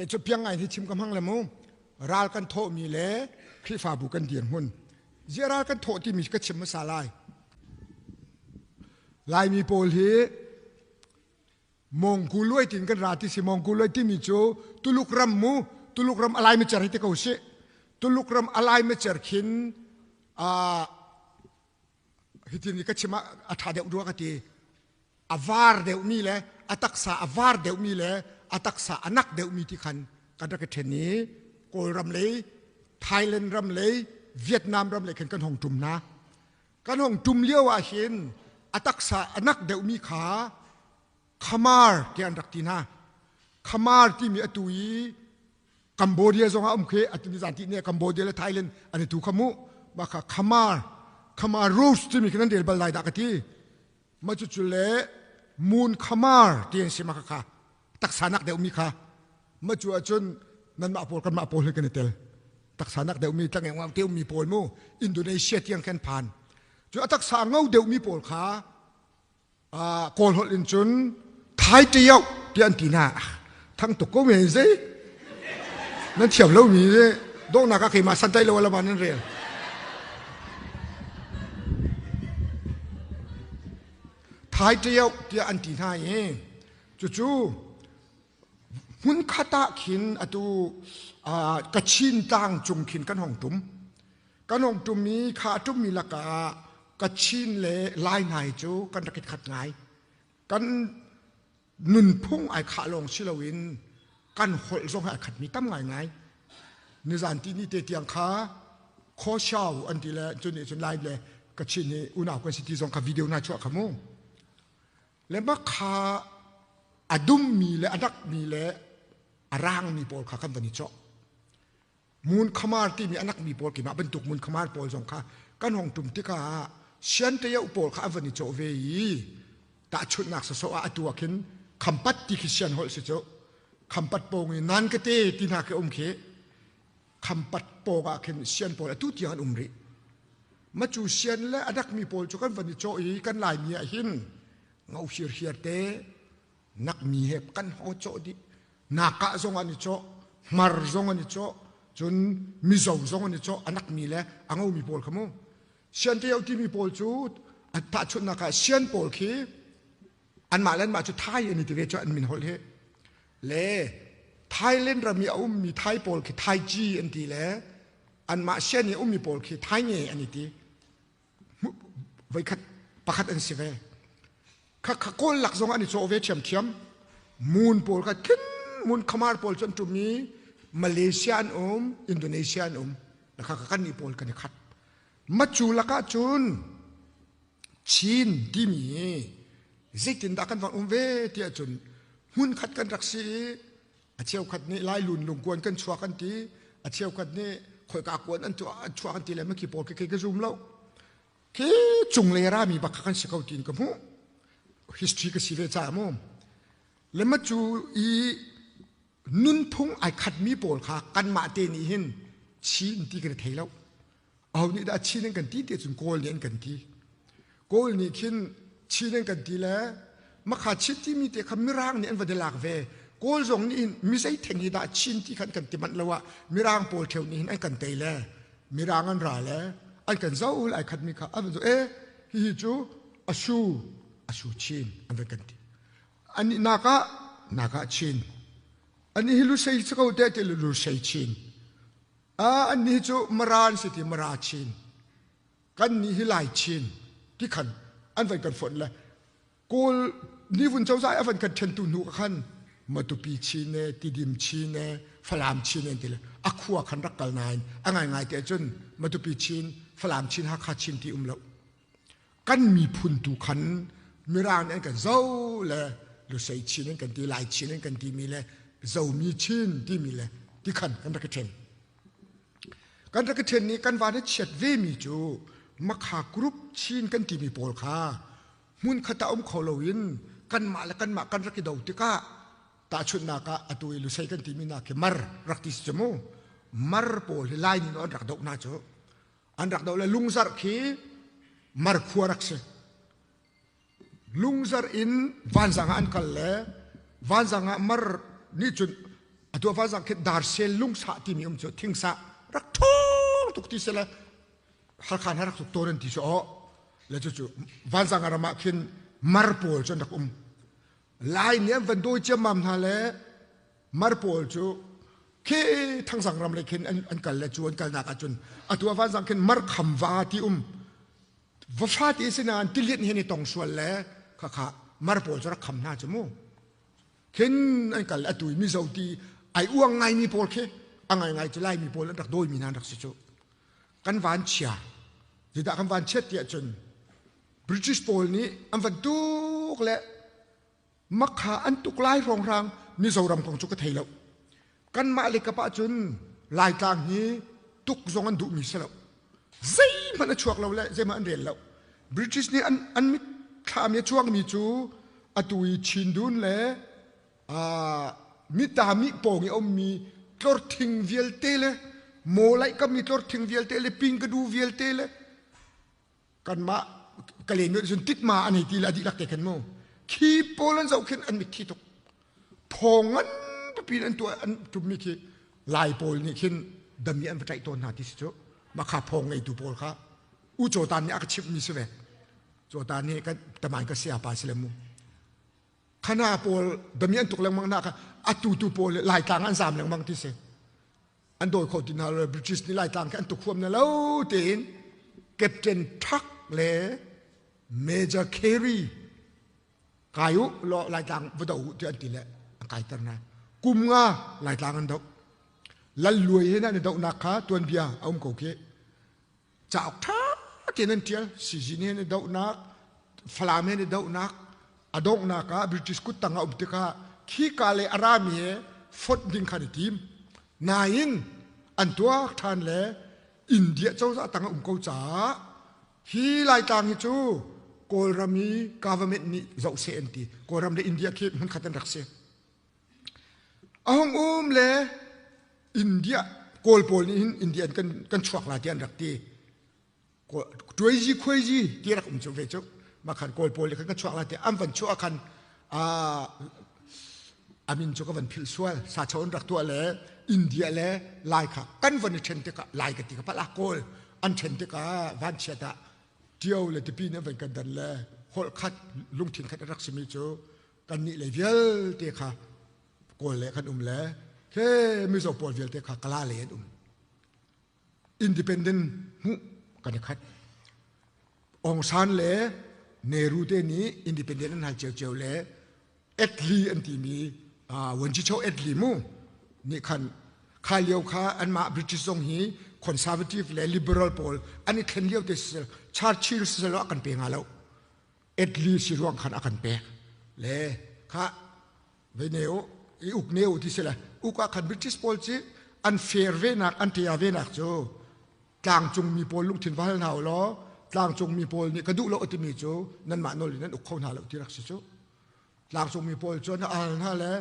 Kei cu piang ngai hi chim ka hmang le mu. Ral kan thawhmi le Khrihfabu kan dirhmun. Ziah ral kan thawh timi ka chim hmasa lai. Laimi pawl hi Mongku luai tin kan ra ti si Mongku luai timi cu Tuluk ram mu Tuluk ram alai mi cer hi ti ko si Tuluk ram alai mi cer khin hitin ka chim ah a ṭha deuh rua ka ti a var deuhmi le a taksa a var deuhmi le a taksa a nak deuhmi ti khan kan rak i ṭhen i Kawlram lei Thailand ram lei Vietnam ram lei khan kan hong ṭum hna kan hong ṭum lio ah hin a taksa a nak deuhmi kha Khamar ti an rak ti hna Khamar timi atu i Cambodia zong ah um khi atu ni zan ti ne Cambodia le Thailand an i tu kha mu mah kha Khmer Khmer Rouge timi khi nan rel bal lai dah ka ti ma cu cu le Moon Khmer ti an si ma kha kha taksa nak deuh mi kha ma cu ahcun nan mah pawl kan mah pawl he kan i tel taksa nak deuh mi tlangeng te mi pawl mu Indonesia tiang kan phan cu a taksa ngo deuh mi pawl kha Kawl holh in cun Thai ṭio tiah an ti hna. Thang tuk ko men zei. Nan thiam lo mi donghnak ah keimah santai lo alama nan rel. Thai ṭio tiah an ti hna i cucu hmunkhat ah khin atu Kachin tlang cung khin kan hong tum. Kan hong tum i kha a tummi lakah Kachin le Lai hna hi cu kan rak i khat ngai. Kan nunphung ai khah lawng si loin kan holh zong ai khatmi tam ngaingai. Nizan ti ni te tiang kha Khoshau an ti le cu nih cun Lai le Kachin hi unau kan si ti zong kha video na chuah kha mu. Le mah kha a dummi le a dakmi le a rangmi pawl kha kan van i cawh. Mun Khamar timi a nakmi pawl keimah bantuk Mun Khamar pawl zong kha kan hong tum tikah Siantayau pawl kha an van i cawh ve i tahchunhnak sawsawh ah atu ah khin Khampat ti khi sian holh si cu Khampat pawng i nan ka te ti hna khi um khi Khampat pawng ah khin sian pawl atu tiang an um rih macu sian le a nakmi pawl cu kan van i cawh i kan Laimi ah hin ngo hirhiar te nakmi he kan hong cawh dih Nakah zong an i cawh, Hmar zong an i cawh, cun Mizo zong an i cawh, a nakmi le a ngomi pawl kha mu. Sianteo timi pawl cu tahchunhnak ah Sian pawl khi anmah le anmah cu Thai an i ti ve cu an min holh hi. Le Thailand ram i a ummi Thai pawl khi Thai Ci an ti le anmah Sian i a ummi pawl khi Thai Nge an i ti. Voikhat pakhat an si ve. Kha kha kawl lak zong an i cawh ve ṭhiamṭhiam. Moon pawl kha khin Moon Khmer pawl cu an ṭum i Malaysia an um, Indonesia an um. Kha kha kan nih pawl kan i khat. Macu lakah cun Chin timi hi zeitindah kan van um ve tiah cun hmun khat kan rak si i a cheukhat nih Lailun lungkuan kan chuak an ti, a cheukhat nih khoika kuan an chuak an ti le makhi pawl khi ka zum lo. Khi cunglei rami bak kha kan si ko tiin ka hmuh. History ka si ve caah mu. Le ma cu i nunphung ai khatmi pawl kha kanmah te nih hin Chin ti kan i thei lo. Aho nih dah Chin an kan ti ti cun Kawl nih an kan ti. Kawl nih khin Chin an kan ti le makha Chin timi te kha Mirang nih an va lak ve. Kawl zong nih hin mi zei theng hi dah Chin ti khan kan ti manh lo ah Mirang pawl theu nih hin an kan tei le Mirang an ra le an kan zo ai khat mi kha an van zo e hihi cu asu asu Chin an van kan ti. Ani naka naka Chin. Ani hi Lusei si ko te ti Lusei Chin. A an ni cu Mara an si ti Mara Chin. Kan ni hi Lai Chin ti khan an van kan fonh le Kawl nivun cozah a van kan ṭhentu hnu ka khan Matupi Chin e Tidim Chin e Falam Chin e ti le a khua khan rak kal nain a ngaingai te cun Matupi Chin Falam Chin Hakha Chin ti um lo kan miphun tu khan Mirang nih an kan zo le Lusei Chin an kan ti Lai Chin an kan timi le Zomi Chin timi le ti khan kan rak i ṭhen Kan rak i ṭhen i kan van i chiat vemi cu Makha group Chin kan timi pawl kha hmunkhat ah um kho loin kanmah le kanmah kan rak i do tikah tahchunhnak ah atu i Lusei kan timi nak khi Mar rak ti si cu mu. Mar pawl hi Lai nih an rak doh hna cu. An rak doh le Lungzarh khi Mar khua rak si. Lungzarh in Vanzang ah an kal le Vanzang ah Mar nih cun. Atu a vanzang khin darsel lungsah timi um cu thingsah rak ṭhawng tuk ti sila Halkha hna rak tuk tawn an ti cu aw. Le cucu vanzang ram ah khin mar pawl cu an rak um. Lai nih an van dawi ciammam hna le mar pawl cu khi thangzang ram le khin an kal le cu an kalnak ah cun atu a vanzang khin mar kham va ti um va fa ti si nain tilian he ni tong sual le khakha mar pawl cu rak kham hna cu mu khin an kal atu i mizo ti ai uang ngaimi pawl khi a ngaingai cu laimi pawl an rak dawimi hna an rak si cu kan van chia zeidah kan van chiat tiah cun British pawl nih an van tuk le makha an tuk lai hrawnghrang Mizoram kong cu ka thei lo kanmah le kap ahcun Laitlang hi tuk zong an duhmi si lo zeihmanh a chuak lo le zeihmanh an rel lo British nih an an mitthlam i a chuakmi cu atu i Chindun le mitami pawng i a ummi tlorthing vialte le mawlaih kam i tlorthing vialte le pingkadu vialte le kanmah kalen nih cun titma an hei ti le a dihlak te khan mu khi pawl an zoh khin an mitthi tuk thawng ngan pipi an tuah an tummi khi lai pawl nih khin dami an va tlaih tawn hna ti si cu makha phawng ngeitu pawl kha u cawtan nih a ka chimhmi si ve cawtan nih kan taman ka saya pa si le mu khana pawl dami an tuk lengmang na kha atu tu pawl laitlang an zam lengmang ti si an dawi kho ti hna lo British nih Laitlang khi an tuk huam na lo tiin Captain Tuck le Major Carey kai u law Laitlang va do u ti an ti le an kaiter hna kum nga Laitlang an doh Lal Luai he nan i dohnak kha tuanbia a um ko khi cauk ṭha tein an ṭial sizin he an i dohnak Falam he an i dohnak a donghnak ah British kut tang a um tikah khika le a rami he fonh ding khan i tim nain an tuak ṭhan le India cozah tang a um ko caah hi Laitlang hi cu Kawlram i government nih zoh seh an ti Kawlram le India khi hmunkhat an rak si A hung um le India Kawl pawl nih hin India in kan, kan chuak la ti an rak ti. Tuaizi khuaizi ti rak um cu ve cu. Mah khan Kawl pawl nih khan kan chuak la ti an van chuah khan amin cu ka van philh sual sacho an rak tuah le India le Lai kha kan van i ṭhen tikah Lai ka ti ka palh ah Kawl an ṭhen tikah vanchiat ah Tio le Tipi nih an van kan dan le holh khat lungthin khat a rak simi cu kannih lei vialte kha kawl le kan um le he mizo pawl vialte kha kala lei an um independent hmuh kan i khat Aung San le Nehru te nih independent an hal ciocio le Atlee an timi Wanchicho Atlee mu nih khan kha lio kha anmah British zong hi conservative le liberal pawl an i thlen lio te sisel Churchill sisel a kan pe nga lo Atlee si ruang khan a kan pek le kha ve ne u i uk ne u ti si le uk ah khan British pawl ci an fair ve nak an tia ve nak cu tlangcung mi pawl lungthin va hal hna u law tlangcung mi pawl nih ka duh lo timi cu nanmah nawl in nan uk kho hna lo ti rak si cu tlangcung mi pawl cu an al hna le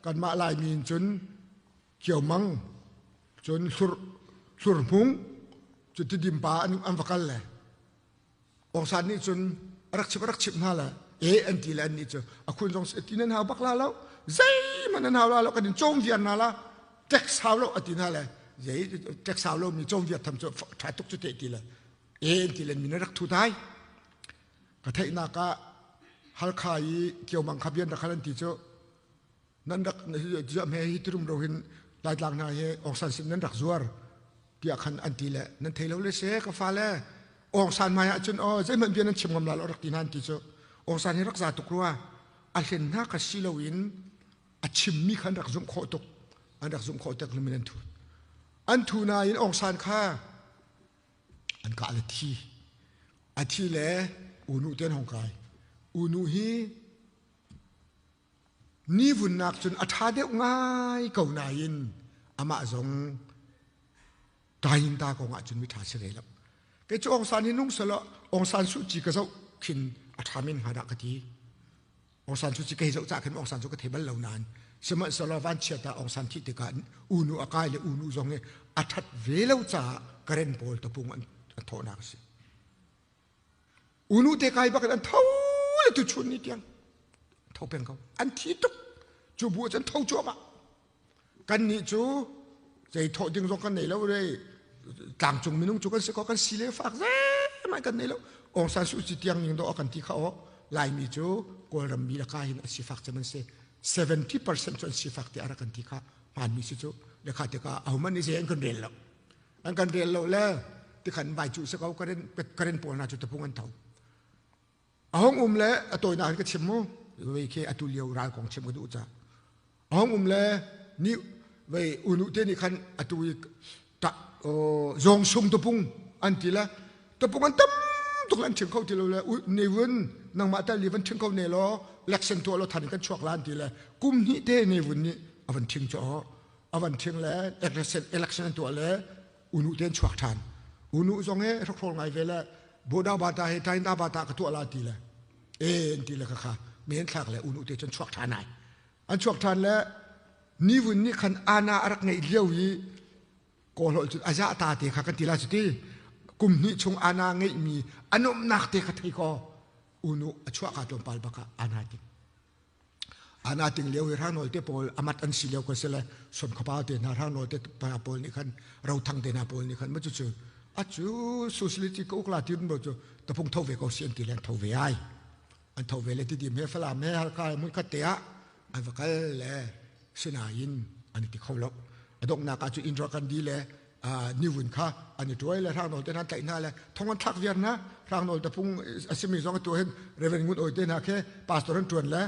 kanmah Laimi in cun Kiomang cun hlur hlurhmung cu tidim pa an, an va kal le Aung San nih cun a rak chimh a rak chimh hna le e an ti le an nih cu a khun zong ti nan hau bak la lo zeihmanh nan hau la lo kan in cawm viar hna la tax hau lo a ti hna le zei tax hau lo mi cawm viar tham cu ṭha tuk cu te ti le e an ti le min rak thu thai ka theihnak ah Halkha i Kiomang kha bian rak hal an ti cu nan rak hme hi tirum ro hin Laitlang hna hi Aung San sin nan rak zuar tiah khan an ti le nan thei lo le se ka fale Aung San hmai ah cun aw zeihmanh bia nan chim ngam la lo rak ti hna an ti cu Aung San hi rak za tuk rua a hlen hna kha si lo in a chimmi kha an rak zumh khawh tuk an rak zumh khawh tuk min an thu an thu nain Aung San kha an kah le thi a thi le unu te an hong kai unu hi Nivunnak cun a ṭha deuh ngai ko nain amah zong Tainta kong ah cun miṭha si ve lo. Kei cu Aung San hi nung selaw Aung San Suu Kyi ka zoh khin a ṭha men hnga dah ka ti. Aung San Suu Kyi ka hei zoh cah khin Aung San cu ka thei bal lo nain sihmanhsehlaw vanchiat ah Aung San thih tikah unu a kai le unu zong hi a ṭhat ve lo caah Karen pawl tapung an thawhnak a si. Unu te kai bak in an tho le tu chun ni tiang tho peng ko an thi tuk cu bu cun tho cuahmah. Kan nih cu zei thawh ding zong kan nei lo re tlangcung minung cu kan si ko kan si le fak zeihmanh kan nei lo. Aung San Suu Kyi tiang ning dawh kan ti kha aw Laimi cu Kawlram mi laka hin a sifak cem an si. 70% cu an sifak ti a rak kan ti kha hmaanmi si cu le kha tikah ahohmanh nih zei an kan rel lo. An kan rel lo le tikhan vai cu si ko karen karen pawl hna cu tapung an tho. A hong um le a tawinak in ka chim mu vei khi atu lio ral kong chim ka duh ca. A hong um le ni vei unu te nih khan atu i ta zawng sung tapung an ti le tapung an tam tuk an thing kho ti lo le ne vun nangmah tal li van thing kho ne law election tuah lo than kan chuak la an ti le kum hnih te ne vun nih a van thing cho a van thing le election election an tuah le unu te an chuak ṭhan unu zong he hrokhrawl ngai ve le boda bata he tainda bata ka tuah la ti le e an ti le kha kha men thlak le unu te cun chuak ṭhan ai an chuak ṭhan le nivun nih khan ana a rak ngeih lio i kawlholh cun aza ta te kha kan ti la cu ti kum hnih chung ana ngeihmi anomnak te kha thei ko unu a chuah ka tlawmpal bak ah ana ting Ana ting lio hi Hrangnawl te pawl amat an si lio ko sile son khapa te hna Hrangnawl te pa pawl nih khan rothang te hna pawl nih khan ma cu cu a cu socialist ka ukla ti bo cu tapung tho ve ko si an ti leng tho ve ai an tho ve le ti dim he falam he halkha mun khat te ah an va kal le sinain an ti kho lo a donghnak ah cu Indira Gandhi le niwun kha an i tuai le hrangnawl te hna tlaih hna le thong an thlak viar hna hrangnawl tapung a simi zong atu hin Reverend Ngun Oi te hna khe pastor an tuan le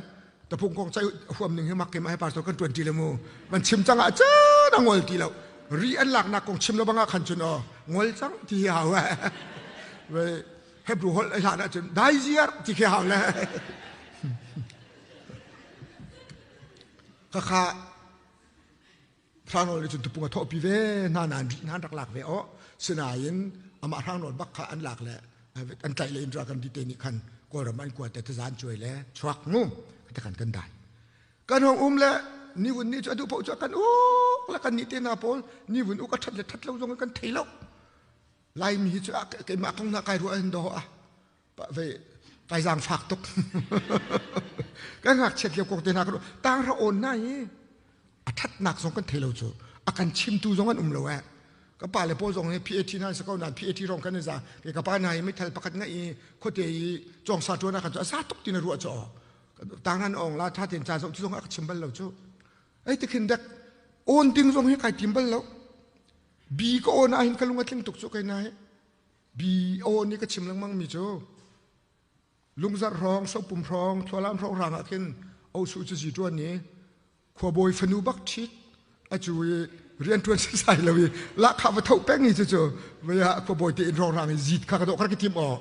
tapung kong cai huam ning hi mak ke ma he pastor kan tuan ti le mu man chim cang ah cun a ngol ti lo ri an laknak kong chim lo bangah khan cun o ngol cang ti hi hau ve Hebrew holh ai hlan ah cun dai ziar ti khi hau le khakha Hrangnawl nih cun tupung a thawhpi ve hna nain ri hna an rak lak ve aw. Sinain amah Hrangnawl bak kha an lak le an tlaih le Indira Gandhi te nih khan Kawlram an kuat te tazan cuai le chuak mu te khan kan dai. Kan hong um le niwun nih cu a duh paoh cu kan uk le kan nih te hna pawl niwun uk a that le that lo zong kan thei lo. Laimi hi cu keimah kong na kai ruah hin do ah ve kai zaang fak tuk kan ngakchiat lio kong te hna kan tang ra on na i a thatnak zong kan thei lo cu a kan chimtu zong an um lo eh ka pa le pawl zong hi PAT nan sa ko nan PAT rong kan za ke ka pa na hi mithal pakhat nga i khote i chong sa tuan kan chu asa tuk tin ruwa cho tang nan ong la tha ten cha zo chu zong a chim bal lo chu ai te khin dek on ding zong hi kai tim bal lo bi ka on ah hin ka lung a tling tuk chu kai na hi Bi aw nih ka chim lengmang mi cu lungzarh hrawng, sopum hrawng, thlualam hrawng hrang ah khin osu cu zi ṭuan i khuabawi fanu bak ṭhit a cu i rianṭuan sisai lo i lahkhah va tho peng i cucu vei ah khuabawi te inn hrawng hrang i zit kha ka dawh kha ka tim aw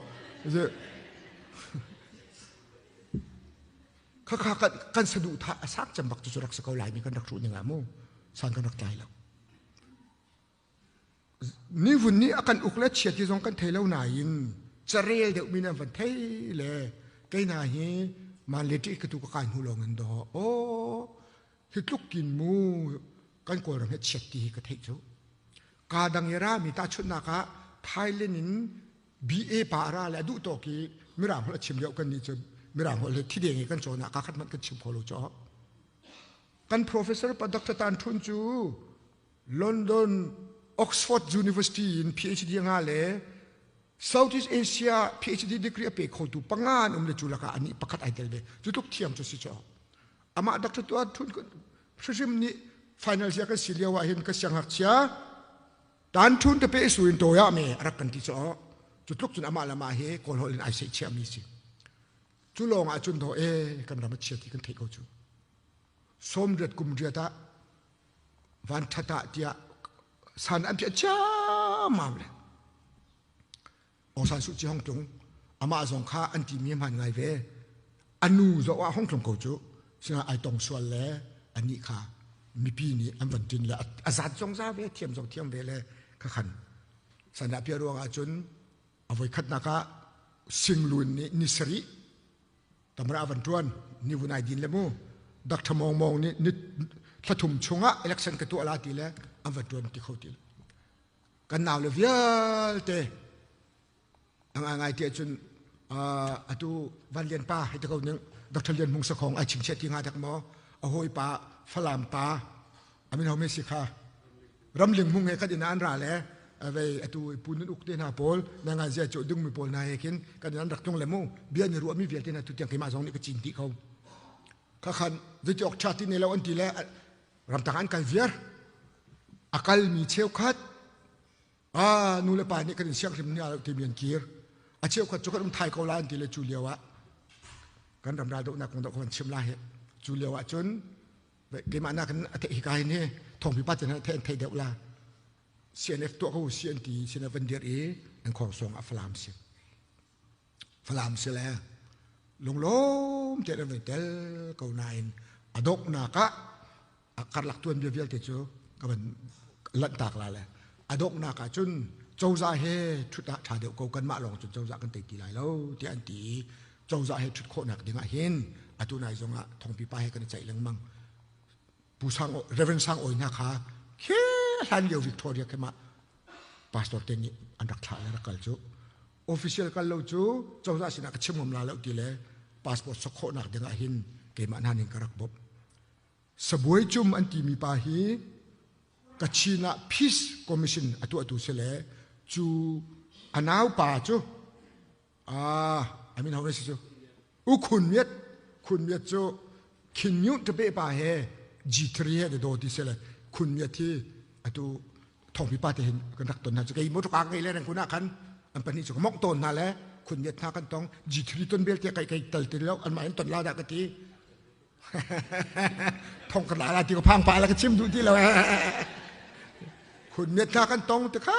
khakha kan saduhthah a sak cem bak cu rak si ko lai mi kan rak hruh ning ah mu san kan rak tlai lo Nivun nih a kan uk le chiat ti zong kan thei lo nain carel deuhmi nan van thei le kei hna hi man le ṭih ka tu ka kai hnu lawng in daw aw hi tluk kin mu kan Kawlram he chiat ti hi ka theih cu ka dang i rami tahchunhnak ah Thailand in BA pa a ra le a duh tawk i mirang holh a chim lio kan nih cu mirang holh he thideng i kan cawn ah ka khat hmanh kan chim kho lo cu kan professor pa Dr. Tan Thun cu London Oxford University in PhD nga le Southeast Asia PhD degree a pe khotu panga an um le cu lakah anih pakhat ai tel ve cu tluk thiam cu si cu amah doctor tu thun hrim nih final year kan si lio ah hin ka siangngakchia tan thun te pe su in toya me rak kan ti cho cu tluk cun amah lama he kawl hol in ai sei chia mi si cu lawng ah cun do e kan ram a chia ti kan theih ko cu som riat kum riat ah vanṭhat ah tiah san an piah ciammam le Aung San Suu Kyi hong tlung amah zong kha an timi hman ngai ve anu zoh ah hong tlung ko cu sinah ai tong sual le anih kha mipi nih an van tin le a zat zong za ve thiam zong thiam ve le kha khan sandah piah ruang ah cun a voi khatnak ah singlun nih ni sarih Tamra van ṭuan ni vun ai din le mu Dr. Mong Mong nih ni thlathum chungah election ka tuah la ti le an van ṭuan ti kho ti kan nau le vialte a ngai ngai ti ahcun atu Van Lian pa hei ti ko ning Dr. Lian Hmung Sakhong ai chingchiah ti nga dek maw a hawi pa Falam pa. Amin ho me si kha ramling hmung he kan inn ah an ra le vei atu pu nun uk te hna pawl na ngan zia chu dung mi pawl hna he khin kan an rak tlung le mu bia ni ruah mi vialte hna tu tiang keimah zong nih ka cin ti ko kha khan zeiti ok tha ti ne lo an ti le ramtang an kal viar a kal mi cheukhat a nu le pa nih kan in siang hrim ni lo ti mi an kir a cheukhat cu kan um thai ko la an ti le cu lio ah kan ram ral dohnak kong do kan chim la he cu lio ah cun keimah nak in a theih hi ka hin hi thawngpi pa ten theih an theih deuh la CNF tuah ko CNT CNF van dir i an khong song a Falam si Falam si le lunglawm te an vai tel ko nain a donghnak ah a karlak tuan bia vialte cu ka van lanhtak la le a donghnak ah cun cozah he thut ah ṭha deuh ko kanmah lawng cun cozah kan tei ti lai lo tiah an ti i cozah he ṭhut khawhnak ding ah hin atu nai zong ah thongpi pa he kan i ceih lengmang Pu Sang Reverend Sang Awi hna kha khi hlan lio Victoria khi mah pastor te nih an rak thlah le rak kal cu official kal lo cu cozah sinah ka chim ngam la lo ti le passport sok khawhnak ding ah hin keimah hna ning ka rak bawmh Sabuai cum an timi pa hi Kachin ah Peace Commission a tuahtu si le cu a nau pa cu ah I mean how si cu U Khun Miat Khun Miat cu Khin Nyunt Tape pa he G3 he do ti si le Khun Miat hi atu thongpi pa te hin kan rak ton hna cu kei motor ka ngei le reng kun ah khan an pahnih cu ka mongh tawn hna le Khun Miat hna kan tong G3 ton bel te kai kai tal ti lo an mah in ton la dah ka ti thong ka la ti ko phang pa la ka chim duh ti lo khun miat hna kan tong te kha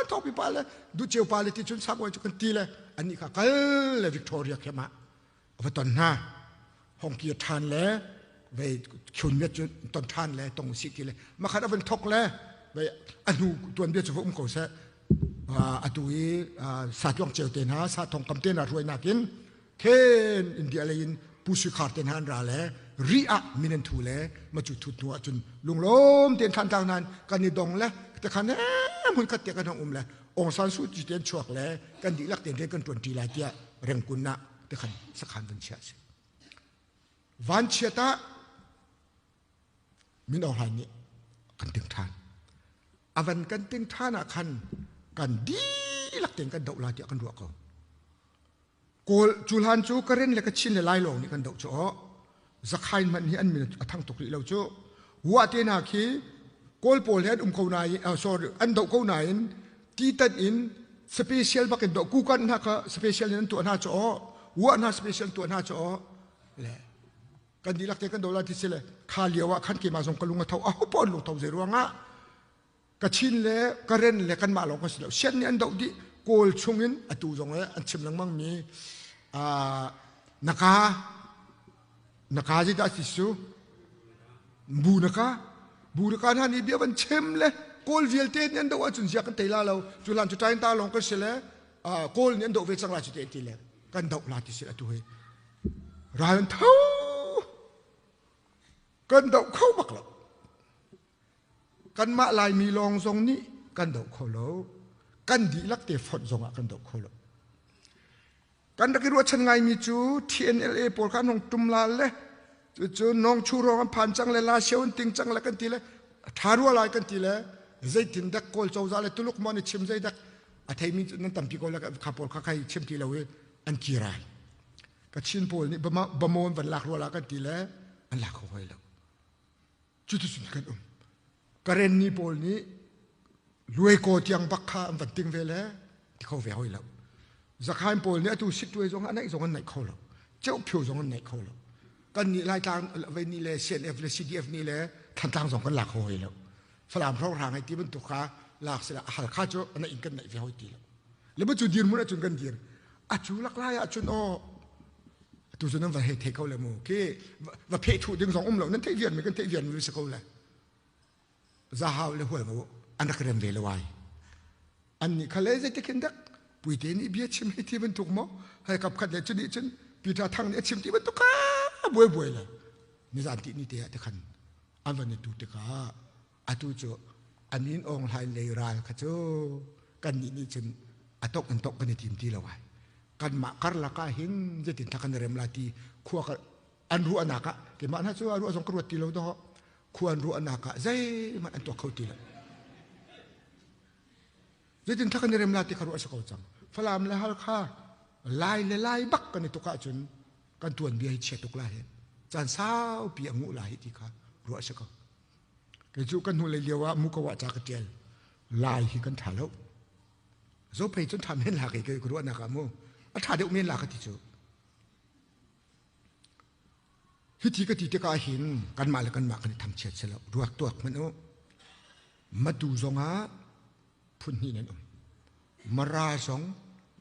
thong pi pa le du cheu pa le ti chun sak wai chu kan ti le ani kha kal le Victoria khe ma va ton hna hong ki than le vei khun miat chu ton than le tong si ti le makhat avan thok le vei anu tuan bia chu va um ko se atu i sa tuang cheu te hna sa thong kam te na ruai nakin Khen India lei in Pu Sui Khar te hna an ra le ri ah min an thu le ma cu thut hnu ah cun lunglawm tein thlantlang nan kan i dong le te khan hmun khat te kan hong um le Aung San Suu Kyi ten chuak le kan dihlak tein rian kan ṭuan ṭi lai tiah rengkun ah te khan sakhan van chiah si van chiat ah Min Aung Hlaing nih kan ting ṭhan a van kan ting ṭhan ah khan kan dihlak tein kan doh lai tiah kan ruah ko Kawl cu hlan cu Karen le Kachin le Lai lawng nih kan doh cu aw. Zakhain hmanh hi an min a thang tuk rih lo cu. Wah te hna khi Kawl pawl he an um ko nain uh, sorry an doh ko nain titan in special bak in doh kukan hna kha special in an tuah hna cu aw. Wah hna special tuah hna cu aw. Le kan dihlak te kan doh la ti si le kha lio ah khan keimah zong ka lung a tho a ho pawn lung tho zei ruangah Kachin le Karen le kanmah lawng kan si lo. Sian nih an doh dih. Kawl chungin atu zong an chim lengmang mi naka naka zeidah si su bu naka bu naka hna nih bia van chim le kawl vialte nih an doh ahcun zia kan tei la lo cu lan cu tain ta lawng kan si le kawl nih an doh ve cang la cu te ti le kan doh la ti si atu hi ral an tho kan doh kho bak lo Kanmah Laimi lawng zong nih kan doh kho lo. Kan dihlak te fonh zongah kan doh kho lo. Kan rak i ruahchan ngaimi cu TNLA pawl kha an hong tum la le cucu nong chu rong an phan cang le la sio an ting cang le kan ti le tha rua lai kan ti le zeitin dak kawl cozah le tuluk maw ni chim zeidak a theimi nan tampi ko le kha pawl kha khai chim ti lo i an kirai Kachin pawl nih bamon van lak rua la kan ti le an lak kho hoi lo Cuticun kan um. Karenni pawl nih luaikaw tiang bak kha an van ting ve le ti kho ve hoi lo. Zakhain pawl nih atu sittuai zong an naih zong an naih kho lo. Ceuphio zong an naih kho lo. Kan nih Laitlang vei nih le CNF le CDF nih le Thantlang zong kan lak kho hoi lo. Falam hrohrang hei ti bantuk kha lak sila Halkha cu an in kan naih ve hoi ti lo. Le bu cu dirhmun ahcun kan dir. A cu lak lai ahcun aw tu cu nan va hei thei ko le mu khi va pheh thuh ding zong um lo nan theih vian mi kan theih vian mi si ko le zahau le hual ngo an rak rem ve lo ai an nih kha le zeitik hin dak puite nih bia chim hei ti bantuk maw hei kap khat le cu nih cun Peter Thang nih a chim ti bantuk kha buai buai le nizan ti ni te ah te khan an van i tu tikah atu cu amin Aung Hlaing lei ral kha cu kan nih nih cun a tok in tok kan i tim ti lo ai kanmah karlak ah hin zeitin thla kan i rem la ti khua ka an ruahnak ah keimah hna cu a ruah zong ka ruat ti lo dawh. Khua an ruahnak ah zeihmanh an tuah kho ti lo. Zeitin thla kan i rem la ti kha ruah a si ko cang. Falam le Halkha, Lai le Lai bak kan i tuk ahcun kan tuanbia hi chia tuk lai hi. Caan saupi a nguh lai hi ti kha ruah a si ko. Kei cu kan hnulei lio ah muko ah ca ka ṭial. Lai hi kan ṭha lo. Zophei cun ṭha men la kei ka ruahnak ah mu. A ṭha deuh men la ka ti cu. Hiti ka ti tikah hin kanmah le kanmah kan i thangchiat si lo. Ruak tuak hmanh u. Matu zongah phun hnih nan um. Mara zong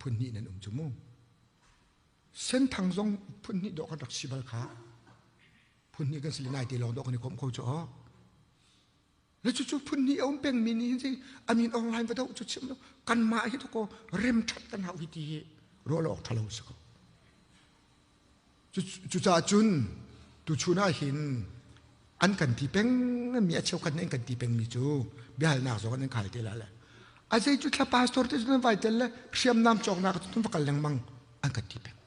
phun hnih nan um cu mu. Senthang zong phun hnih dawh kan rak si bal kha. Phun hnih kan si le nai te lawng dawh kan i komh kho cu aw. Le cucu phun hnih a um pengmi nih hin amin online va doh cu chim lo. Kanmah hi to ko rem ṭhat kan hau hi ti hi ruah lo awk ṭha lo si ko. Cucaah cun tuchun ah hin an kan ti peng mi a cheukhat nih an kan ti pengmi cu biahalnak zong an khal te la le a zei cu thla pastor te cu nan vai tel le hriamnam cawknak cu va kal lengmang an kan ti peng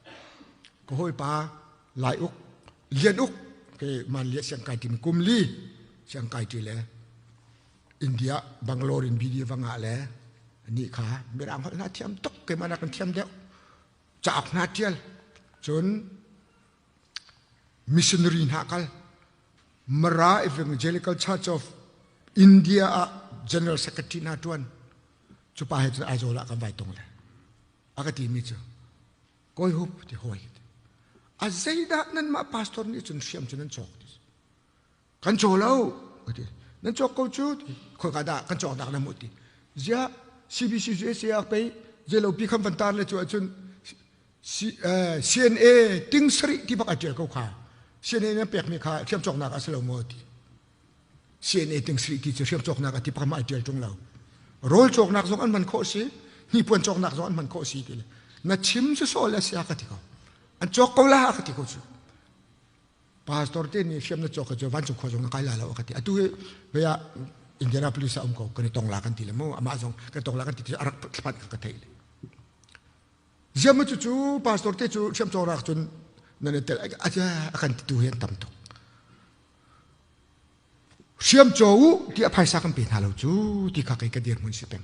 ka hawipa lai uk lian uk ke man lia siang kai timi kum li siang kai ti le India Bangalore in bidi va ngah le ni kha mirang holh na thiam tuk ke mana kan thiam deuh cauk hna ṭial cun missionary hna kal Mara Evangelical Church of India ah General Secretary hna ṭuan cu pa he cun Aizawl ah kan vai tong le a ka timi cu kawi hup ti hawi a zeidah nanmah pastor nih cun hriam cu nan cawk ti Kan caw lo ka ti. Nan cawk ko cu ti. Khoika dah kan cawk dak na hmuh ti. Ziah CBC USA ah pei zeilo pi khan van tar le cu ahcun CNA ting sarih ti bak a ṭial ko kha. CNA nan pekmi kha hriam cawknak a si lo maw ti. CNA ting sarih ti cu hriam cawknak a ti pakhat mah ai ṭial ṭung lo. Rawl cawknak zong an hman khawh si, hnipuan cawknak zong an hman khawh si ti le. Na chim sawsawh le sia ka ti ko. An cawk ko la ka ti ko cu. Pastor te nih hriam na cawk cu vancung khua zong na kai la lo ka ti. Atu hi vei ah Indianapolis ah um ko kan i tong la kan ti le mu amah zong kan tong la kan ti ti a rak thlapat ka theih le. Ziam cu cu pastor te cu hriam cawk rak cun nan i tel a kan ti tu hi an tam tuk. Hriam caw u ti a phaisa kan pe hna lo cu ti kha kei ka dirhmun si peng.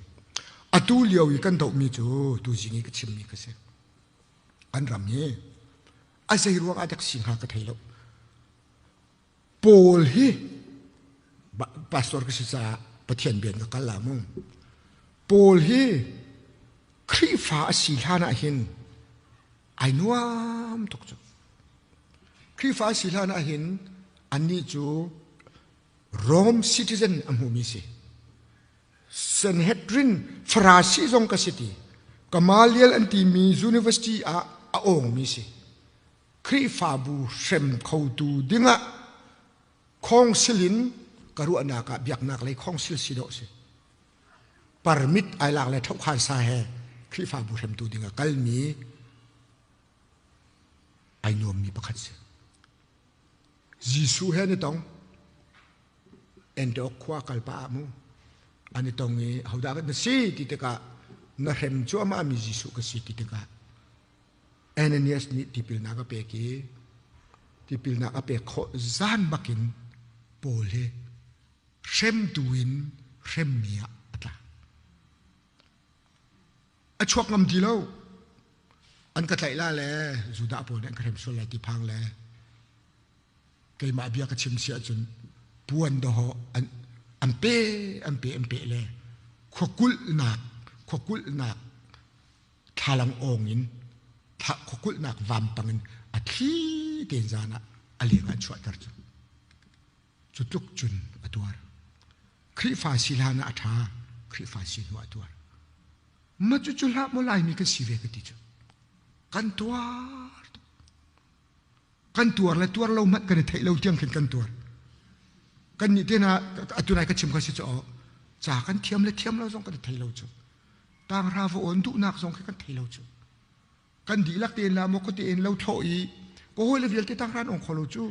Atu lio i kan dohmi cu tu zing i ka chimmi ka si. Kan ram hi A zei ruang ah dek si hnga ka thei lo. Paul hi pastor ka si caah Pathian bian ka kal la mu. Paul hi Khrihfa a si hlan ah hin ai nuam tuk cu. Khrihfa a si hlan ah hin annih cu Rome citizen a hmumi si. Sanhedrin Farasi zong ka si ti. Gamaliel an timi university ah a awngmi si. Khrihfabu hrem khotu dingah khawngsil in ka ruahnak ah biaknak lei khawngsil si dawh si. Permit ai lak le thokhan sa he Khrihfabu hremtu dingah kalmi ai nuammi pakhat si. Jesuh he an i tong. Antioch khua kal pah ah mu an i tong i hodah na si ti tikah na hrem cuahmah mi Jesuh ka si ti tikah Ananias nih tipilnak a pek i tipilnak a pek khawh zan bakin Paul hi hremtu in hremmi ah a tla. A chuak ngam ti lo. An ka tlaih la le Judah pawl nih an ka hrem sual lai ti phang le keimah bia ka chim si ahcun puan dawhawh an an pe an pe an pe le khuakulhnak khuakulhnak thlalang awng in khuakulhnak vampang in a thli tein zan ah a leng ah an chuahter cu cu tluk cun a tuar Khrihfa si hlan ah a ṭha Khrihfa si hnu ah a tuar ma cu cu hlah maw Laimi kan si ve ka ti cu kan tuar tuk Kan tuar le tuar lo hmanh kan i theih lo tiang khin kan tuar. Kan nih te na atu nai ka chim kha si cu ca kan thiam le thiam lo zong kan i thei lo cu. Tanghra va awn duhnak zong khi kan thei lo cu. Kan dihlak tein la maw khuate in lo thlawh i ka hawi le vialte tanghra an ong kho lo cu.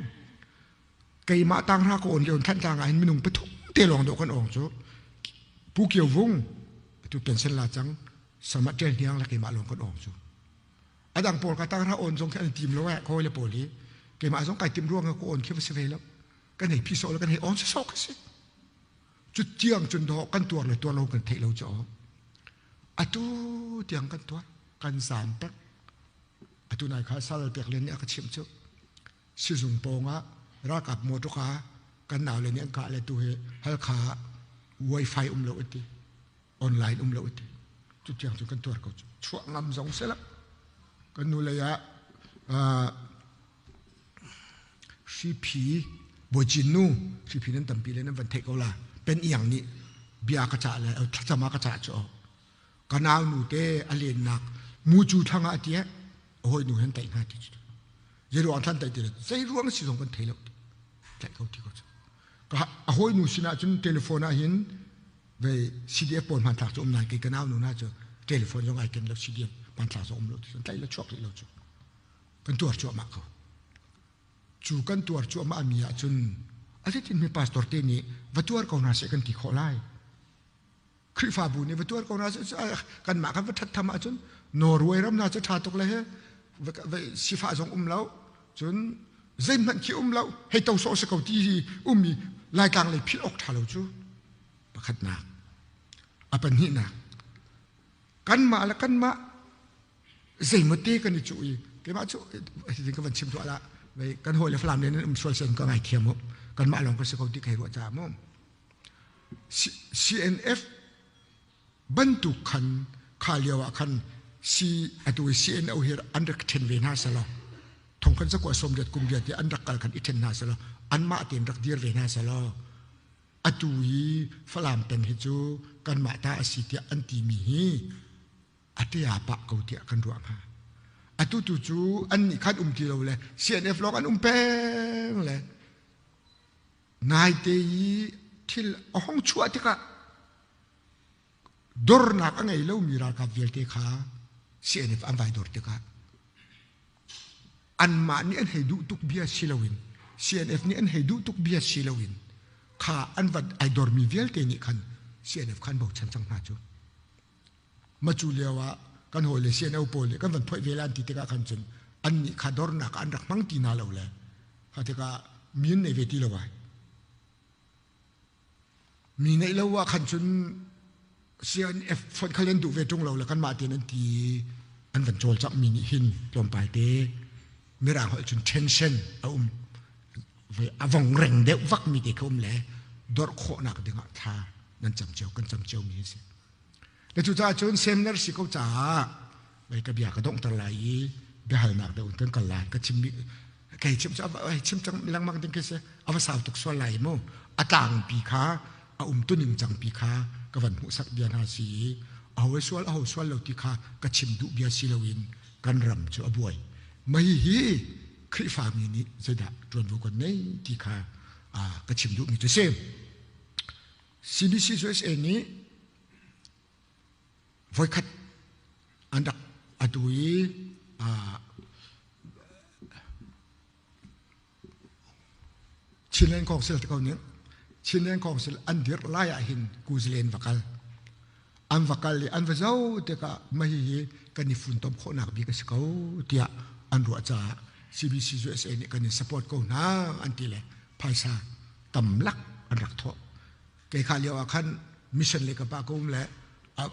Keimah tanghra ka awn lio Thantlang ah hin minung pathum te lawng dawh kan ong cu. Pu Kio Vung atu pension la cang sama ṭel hniang le keimah lawng kan ong cu. A dang pawl ka tanghra awn zong khi an tim lo eh kawi le pawl hi keimah zong kai tim ruang ka awn khi va si ve lo. Kan hei phi sawh le kan hei on sawsawh ka si. Cu tiang cun dawh kan tuar le tuar lo kan theih lo cu. Atu tiang kan tuar, kan zaam pek. Atu nai kha sal pek len nih a ka chimh cu. Sizung pawng ah ralkap motor kha kan nau le nih an kah le tu hi Halkha wifi um lo ati. Online um lo ati. Cu tiang cun kan tuar ko cu. Chuah ngam zong si lo. Kan nu lei ah Hriphi Bawicin nu hriphi nan tampi le nan van theih ko la. Pen Iang nih bia ka cah le thlacam ah ka cah cu ka nau nu te a lennak mucu thlang ah a ti a hawi nu hen taih hna ti cu zei ruang thlan taih ti le zei ruang si zong kan thei lo tlaih ko ti ko cu ka a hawi nu sinah cun telephone ah hin ve CDF pawl hmanthlak cu um nain kei ka nau nu na cu telephone zong ai ken lo CDF hmanthlak zong um lo ti tlaih le chuak rih lo cu kan tuar cuahmah ko cu kan tuar cuahmah mi ah cun a zeitin mi pastor te nih va tuar ko hna seh kan ti khawh lai Khrihfabu nih va tuar ko hna seh kanmah kan va ṭhat tham ahcun Norway ram hna cu ṭha tuk le he sifah zong um lo cun zeihmanh khi um lo hei to sawh si ko ti hi ummi Laitlang lei philh awk ṭha lo cu pakhatnak a pahnihnak kanmah le kanmah zeimaw te kan i cuh i keimah cu hitin ka van chim tuah lah kan hawi le Falam le nan um sual sen ka ngaithiam u kanmah lawng ka si ko ti kai ruah caah mu CNF bantuk khan kha lio ah khan C atu CNO hi an rak then ve hna selaw thongkhan zakua sawmriat kum riat an rak kal khan i then hna selaw anmah tein rak dir ve hna selaw atu hi Falam peng hi cu kanmah ta a si tiah an timi hi a tia pah ko tiah kan ruah hnga. Atu tu cu an nih khan um ti lo le CNF lawng an um peng le naite i thil a hong chuah tikah dornak a ngei lomi ralkap vialte kha CNF an vai dor tikah anmah nih an hei duh tuk bia si loin CNF nih an hei duh tuk bia si loin kha an van ai dormi vialte nih khan CNF khan bochan cang hna cu. Macu lio ah kan hawile CNO pawl nih kan van phoih ve lan ti tikah khan cun annih kha dornak an rak hmang ti hna lo le kha tikah mi an nei ve ti lo ai. Mi neih lo ah khan cun CNF fonh khal an duh ve ṭung lo le kanmah tein an ti an van cawlcangh mi nih hin tlawmpal te mirang holh cun tension a um a vong reng deuh vak mi te kha um le dorh khawhnak dingah thla nan cam cio kan cam cio mi a si. Le cucaah cun seminar si ko caah mei ka bia ka donghter lai i biahalnak deuh in kan kal lai ka chim kei chim cu ai chim cang lengmang ding khi si a va sau tuk sual lai mu a tlangpi kha a um tuning cangpi kha ka van hmuhsak bia hna si i aho sual aho sual lo ti kha ka chim duh bia si loin kan ram cu a buai mei hi Khrihfami nih zeidah ṭuanvo kan nei ti kha ka chim duhmi cu si CBC USA nih voikhat an rak atu i Chinland Council te ko ning Chinland Council an dirh lai ah hin Kuzlen va kal an va kal i an va zo tikah mah hihi kan i funtom khawhnak bik a si ko tiah an ruah caah CBC USA nih kan in support ko hna an ti le phaisa tamlak an rak thawh kei kha lio ah khan mission le ka pa ka um le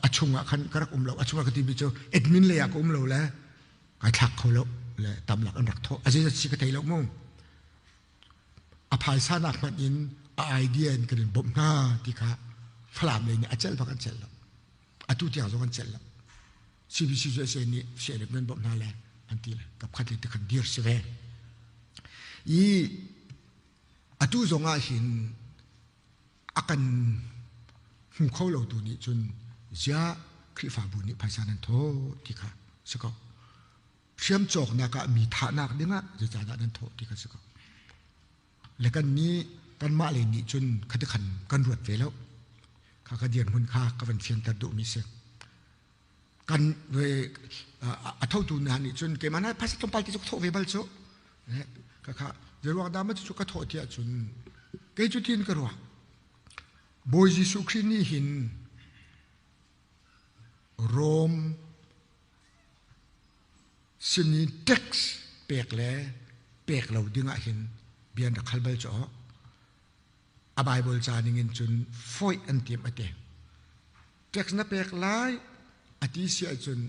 a chung ah khan ka rak um lo a chung ah ka timi cu admin lei ah ka um lo le kai thlak kho lo le tamlak an rak thawh a zeizat si ka thei lo mu a phaisa nak hmanh in a idea in kan in bawmh hna ti kha Falam lei nih a celh bak an celh lo atu tiang zong an celh lo CBC USA nih CNF nan bawmh hna le an ti le kapkhat le tikhan dir si ve i Atu zong ah hin a kan hmu kho lotu nih cun ziah Khrihfabu nih phaisa nan thawh ti kha si ko. Hriam cawknak ah mi thahnak dingah zeicahdah nan thawh ti kha si ko. Le kan nih kanmah lei nih cun khati khan kan ruat ve lo. Kha ka dirhmun kha ka van fianter duhmi si. Kan a thotu hna nih cun keimah na phaisa tlawmpal te cu ka thawh ve bal cu ka kha zeiruang dah ma cu ka thawh tiah cun kei cu tin ka ruah Bawi Jesuh Khrih nih hin Rom sin i tax pek le pek lo dingah hin bia an rak hal bal cu. A Bible ca ningin cun foih an timh a ti. Tax na pek lai a ti si ahcun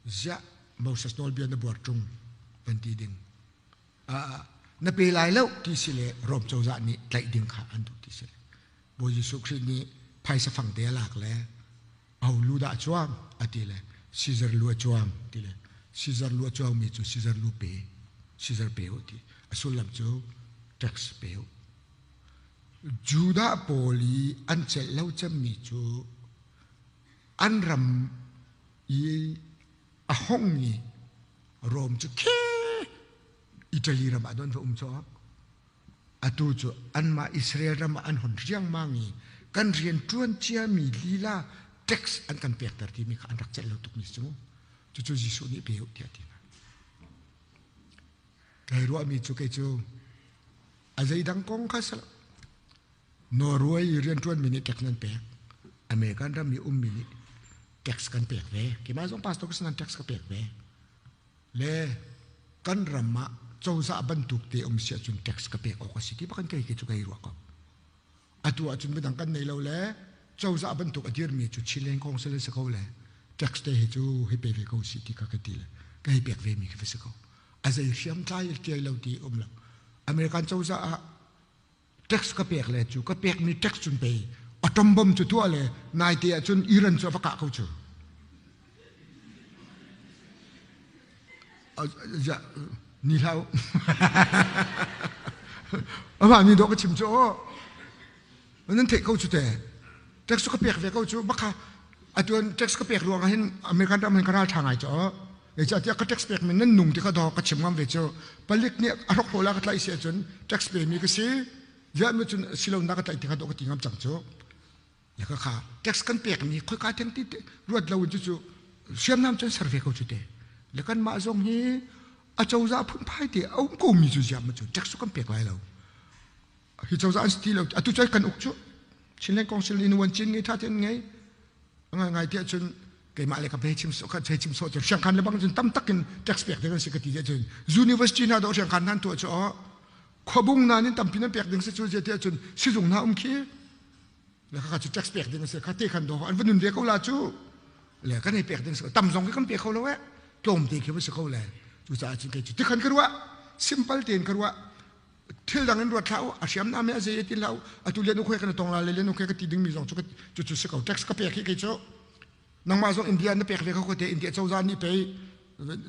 ziah Moses nawlbia na buar ṭung van ti ding. Na pe lai lo ti si le Rom cozah nih tlaih ding kha an duh ti si. Bawi Jesuh Khrih nih phaisa fangte a lak le aho lu dah a cuang a ti le Caesar lu a cuang ti le Caesar lu a cuangmi cu Caesar lu pe Caesar pe u ti a sullam cu tax pe u Judah pawl i an celh lo cemmi cu an ram i a hongmi Rom cu khe Italy ram ah an va um cawk Atu cu anmah Israel ram ah an hon riangmang i kan rian ṭuan ciami lila tax an kan pekter timi kha an rak celh lo tukmi cu cucu Jesuh nih pe u tiah a ti hna. Kai ruahmi cu kei cu a zeidang kong kha si lo. Norway i rianṭuanmi nih tax nan pek. American ram i ummi nih tax kan pek ve. Keimah zong pastor ka si nain tax ka pek ve. Le kan ram ah cozah bantuk te um si ahcun tax ka pek awk a si ti bak in kei khi cu kei ruah ko. Atu ahcun midang kan nei lo le cozah bantuk a dirmi cu Chilean kong si le si ko le tax te hi cu hei pe ve ko si ti kha ka ti le ka hei pek ve mi khi va si ko. A zei hriam tlai tiai lo ti um lo. American cozah ah tax ka pek le cu ka pekmi tax cun pei atom bomb cu tuah le naite ahcun Iran cu a va kah ko cu. Ni hlah u. Amah mi dawh ka chim cu aw. Nan theih ko cu te. Tax cu ka pek ve ko cu baka atuan tax ka pek ruang ah hin American ram hin ka ral tha ngai cu. Zeicahtiah ka tax pek mi nan nung ti kha daw ka chim ngam ve cu. Palik nih a hrok la ka tlaih si ahcun tax pe mi ka si. Ziah mi cun silo na ka tlaih ti kha daw ka ti ngam cang cu. Le ka kha tax kan pek mi khoika theng ti ruat lo in cucu hriamnam cun ser ve ko cu te. Le kan mah zong hi a cozah phunphai te a um ko mi cu ziah ma cu tax cu kan pek lai lo. Hi cozah an si ti lo atu cu kan uk cu Chinland Council in wan chin ngei tha ten ngei ngai ngai tiah cun keimah le ka pe chim so ka chei chim so cun siangkhan le bang cun tam takin tax pek ding an si ka ti cun university hna do siangkhan nan tuah cu khuabung na nin tampi nan pek ding si cu tiah cun sizung hna um khi le kha cu tax pek ding a si kha te khan do an va nun ve ko la cu le kan hei pek ding si tam zong khi kan pe kho lo eh tlawm te khi va si ko le cucaah cun kei cu tikhan ka ruah simple tein ka ruah thil dang in ruat hlah u a hriamnam he a zei ti hlah u atu lian ukhui kan tong la le lian ukhui ka ti ding mi zong cu cu cu si ko tax ka pek hi kei cu nangmah zong India na pek ve ko te India cozah nih pei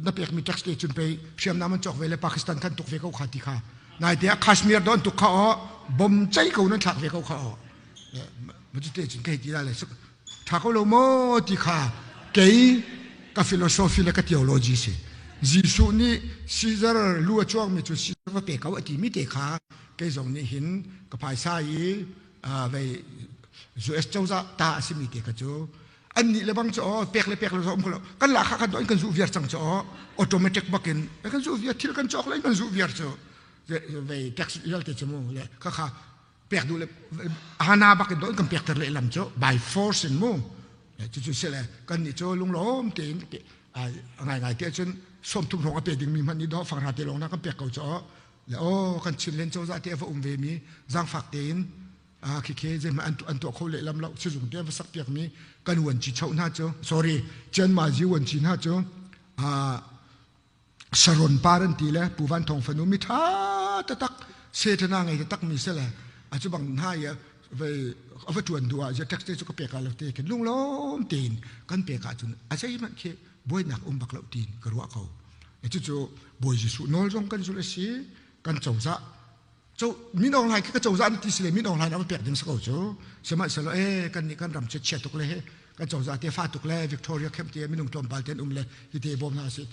na pek mi tax te cun pei hriamnam an cawk ve le Pakistan khan tuk ve ko kha ti kha nai te ah Kashmir don tuk kha o bom chei ko nan thlak ve ko kha o ma cu te cun kei ti la le Ṭha ko lo maw ti kha kei ka philosophy le ka theology si. Jesuh nih Caesar lu a chuakmi cu Caesar va pe ko a timi te kha kei zong nih hin ka phaisa i vei US cozah ta a simi te kha cu an nih le bang cu aw pek le pek le um ko kan la kha kan doin kan zuh viar cang cu aw automatic bakin kan zuh viar thil kan cawk le kan zuh viar cu vei tax vialte cu mu le kha kha pek duh le hana bak in don kan pekter lehlam cu by force in mu cucu si le kan nih cu lunglawm tein ngai ngai te cun 30 hrawng a pe ding mi hmanh nih do fanghra te lawng na kan pek ko cu le o kan Chinland cozah te va um ve mi zangfak tein khi khi zeihmanh an an tuah kho lehlam lo sizung te va sak piak mi kan uan chi chau hna cu sorry Chian Ma Ji uan chi hna cu Saron par an ti le Pu Van Thawng fanu mi ṭha taktak setana ngei taktak mi si le a cu bang hna i vei a va ṭuan duh ah tax te cu ka pek lo te khin lunglawm tein kan pek ahcun a zeihmanh khi buainak um bak lo tiin ka ruah ko. Cucu Bawi Jesuh nawl zong kan zulh a si kan cozah co min Aung Hlaing khi ka cozah an ti si le min Aung Hlaing an pek ding si ko cu sihmanhsehlaw e kan nih kan ram chia chia tuk le he kan cozah te fa tuk le Victoria camp te minung tlawmpal te an um le hi te bawm hna si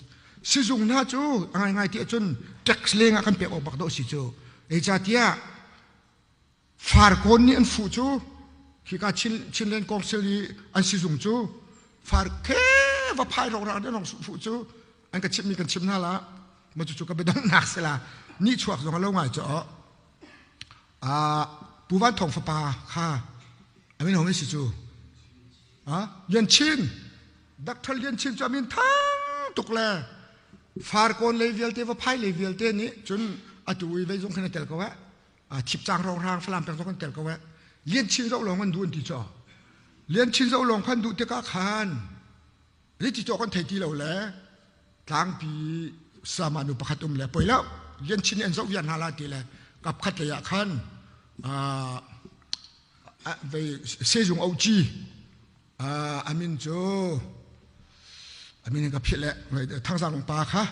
sizung hna cu a ngai ngai ti ahcun tax leng ah kan pek awk bak dawh si cu zeicahtiah farkawn nih an fuh cu hika Chin Chinland Council i an sizung cu far khe va phai rok rak an fuh cu an ka chimmi kan chim hna la ma cucu ka biadonghnak si la ni chuak zong a lo ngai cu Pu Van Thawng fapa kha a min hong si cu Lian Chin Dr. Lian Chin cu a min thang tuk le farkawn lei vialte va phai lei vialte nih cun atu i vei zong khan a tel ko eh. Thipcang rongrang Falam peng zong kan tel ko eh. Lian Chin zoh lawng an duh an ti caw. Lian Chin zoh lawng khan duh tikah khan ti caw kan thei ti lo le tlangpi sama nu pakhat um le poi lo Lian Chin an zoh viar hna la ti le kap khat lei ah khan vei sezung oci amin cu amin ka philh le thangzang pa kha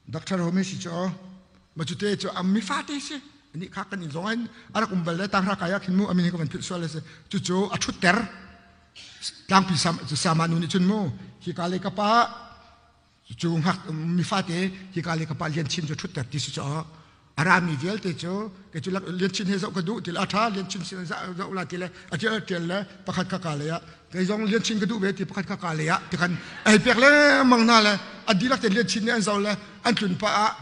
Doctor Home si cu ma cu te cu am mi fate si ani kha kan in zong in arak um bal le tanghra kai ah khin mu amin ka van philh sual si cu cu a thut ter tlangpi sam cu sama nu nih cun mu hi ka le ka pa cu ngak mi fate hi ka le ka pa lian chin cu thut ter ti si cu A rami vialte cu kei cu Lian Chin he zoh ka duh ti le a ṭha Lian Chin sin zoh la ti le a ṭial ṭial le pakhat kha ka lei ah kei zong Lian Chin ka duh ve ti pakhat kha ka lei ah ti khan ei pek lengmang hna le a dihlak te Lian Chin nih an zoh le an tlun pah ah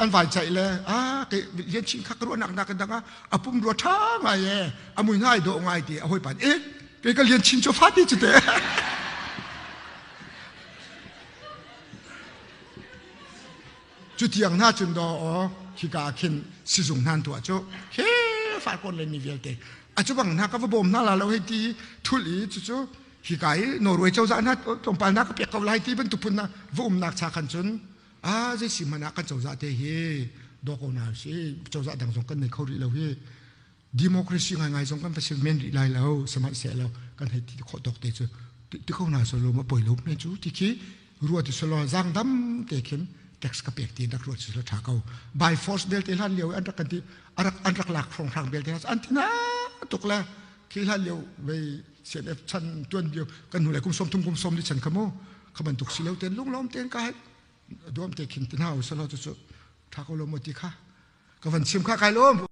an vai caih le ah kei Lian Chin kha ka ruahnak nak dang ah a pum rua ṭha ngai e a mui ngai dawh ngai ti a hawipa nih eh kei ka Lian Chin cu fa ti cu te. Cu tiang hna cun daw aw khika ah khin sizung hna an tuah cu he farkawn le mi vialte a cu bang hna ka va bawm hna la lo hei ti thul i cucu hika i Norway cozah hna tlawmpal hna ka pek ko lai ti bantuk phun na va umnak cha khan cun a zei si hmanh ah kan cozah te hi daw ko hna si cozah dang zong kan nei kho rih lo hi democracy ngaingai zong kan va sil men rih lai lo sihmanhsehlaw kan hei ti khawh tawk te cu ti ko hna solo ma poi lo me cu ti khi ruat ti solo zangdam te khin tax ka pek ti rak ruat silo tha ko by force belte hlan lio an rak kan ti arak an rak lak hrong hrang belte an ti na tuk le khi hlan lio vei CNF chan tuan bio kan hnu le kum som thum kum som li chan kha mu kha bantuk silo ten lunglawm ten ka hai duam te khin ti hna silo chu chu tha ko lo mo ti kha ka van chim kha kai lom.